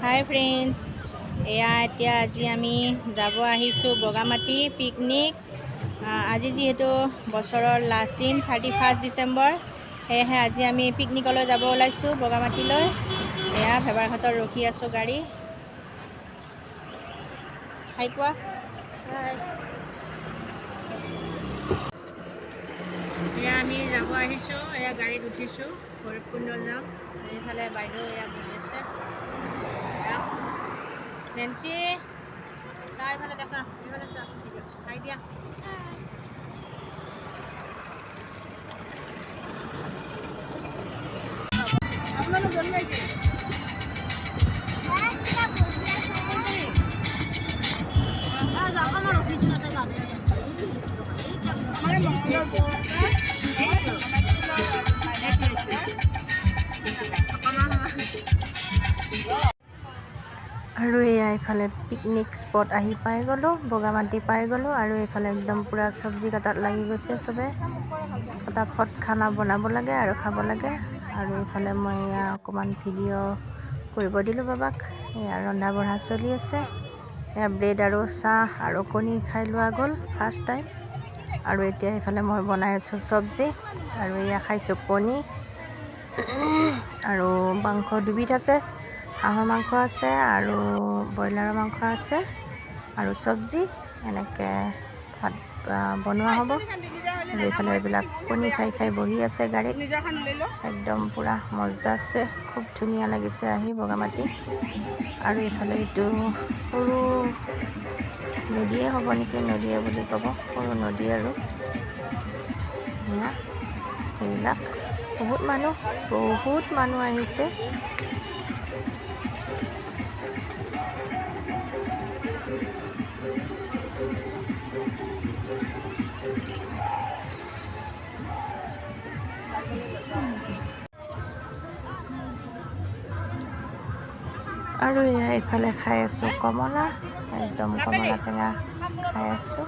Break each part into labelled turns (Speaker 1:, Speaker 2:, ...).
Speaker 1: হাই friends, এয়া এতিয়া আজি আমি যাব আহিছোঁ বগামাটি পিকনিক। আজি যিহেতু বছৰৰ লাষ্ট দিন, 31 ডিচেম্বৰ, সেয়েহে আজি আমি পিকনিকলৈ যাব ওলাইছোঁ বগামাটিলৈ। এয়া ভেবাৰঘাটত ৰখি আছোঁ গাড়ী। হাই কোৱা। এয়া আমি যাব আহিছোঁ, এয়া গাড়ীত উঠিছোঁ, ভৈৰৱকুণ্ড যাম। এইফালে বাইদেউ এয়া বহি আছে। এয়া নেঞ্চি, চা, এইফালে দেখা, এইফালে চা, হাই দিয়া। আৰু এয়া এইফালে পিকনিক স্পট আহি পাই গ'লোঁ, বগামাটি পাই গ'লোঁ। আৰু এইফালে একদম পূৰা চব্জি কটাত লাগি গৈছে চবে। ফটাফট খানা বনাব লাগে আৰু খাব লাগে। আৰু এইফালে মই এয়া অকণমান ভিডিঅ' কৰিব দিলোঁ বাবাক। এয়া ৰন্ধা বঢ়া চলি আছে। এয়া ব্ৰেড আৰু চাহ আৰু কণী খাই লোৱা গ'ল ফাৰ্ষ্ট টাইম। আৰু এতিয়া এইফালে মই বনাই আছোঁ চব্জি আৰু এয়া খাইছোঁ কণী। আৰু মাংস দুবিধ আছে, হাঁহৰ মাংস আছে আৰু ব্ৰইলাৰৰ মাংস আছে আৰু চব্জি, এনেকৈ ভাত বনোৱা হ'ব। আৰু এইফালে এইবিলাক কণী খাই খাই বহি আছে গাড়ীত, একদম পূৰা মজা আছে। খুব ধুনীয়া লাগিছে আহি বগামাটি। আৰু এইফালে এইটো সৰু নদীয়ে হ'ব নেকি, নদীয়ে বুলি ক'ব, সৰু নদী। আৰু এয়া সেইবিলাক বহুত মানুহ, বহুত মানুহ আহিছে। আৰু এয়া এইফালে খাই আছোঁ কমলা, একদম কমলা টেঙা খাই আছোঁ।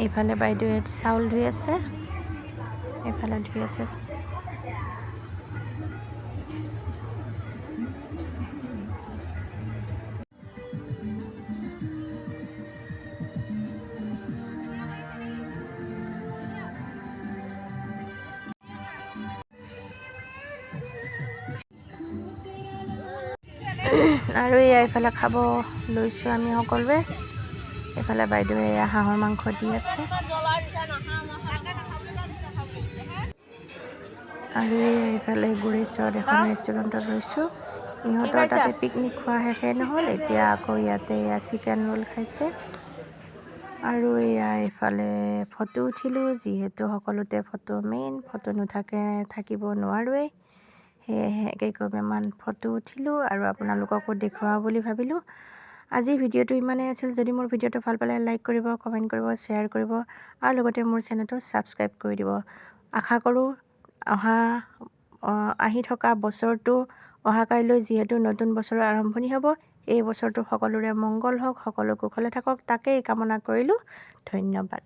Speaker 1: এইফালে বাইদেৱে চাউল ধুই আছে, এইফালে ধুই আছে। আৰু এয়া এইফালে খাব লৈছোঁ আমি সকলোৱে। এইফালে বাইদেৱে এয়া হাঁহৰ মাংস দি আছে। আৰু এইফালে গোৰেশ্বৰত এখন ৰেষ্টুৰেণ্টত ৰৈছোঁ। ইহঁতৰ তাতে পিকনিক খোৱা শেষেই নহ'ল, এতিয়া আকৌ ইয়াতে এয়া চিকেন ৰোল খাইছে। আৰু এয়া এইফালে ফটো উঠিলোঁ, যিহেতু সকলোতে ফটো মেইন, ফটো নুঠাকৈ থাকিব নোৱাৰোৱেই। সেয়েহে কেইকপিমান ফটো উঠিলোঁ আৰু আপোনালোককো দেখুৱাওঁ বুলি ভাবিলোঁ। আজি ভিডিঅ'টো ইমানেই আছিল। যদি মোৰ ভিডিঅ'টো ভাল পালে, লাইক কৰিব, কমেণ্ট কৰিব, শ্বেয়াৰ কৰিব আৰু লগতে মোৰ চেনেলটো ছাবস্ক্ৰাইব কৰি দিব। আশা কৰোঁ আহি থকা বছৰটো, অহা কাইলৈ যিহেতু নতুন বছৰৰ আৰম্ভণি হ'ব, এই বছৰটো সকলোৰে মংগল হওক, সকলো কুশলে থাকক, তাকেই কামনা কৰিলোঁ। ধন্যবাদ।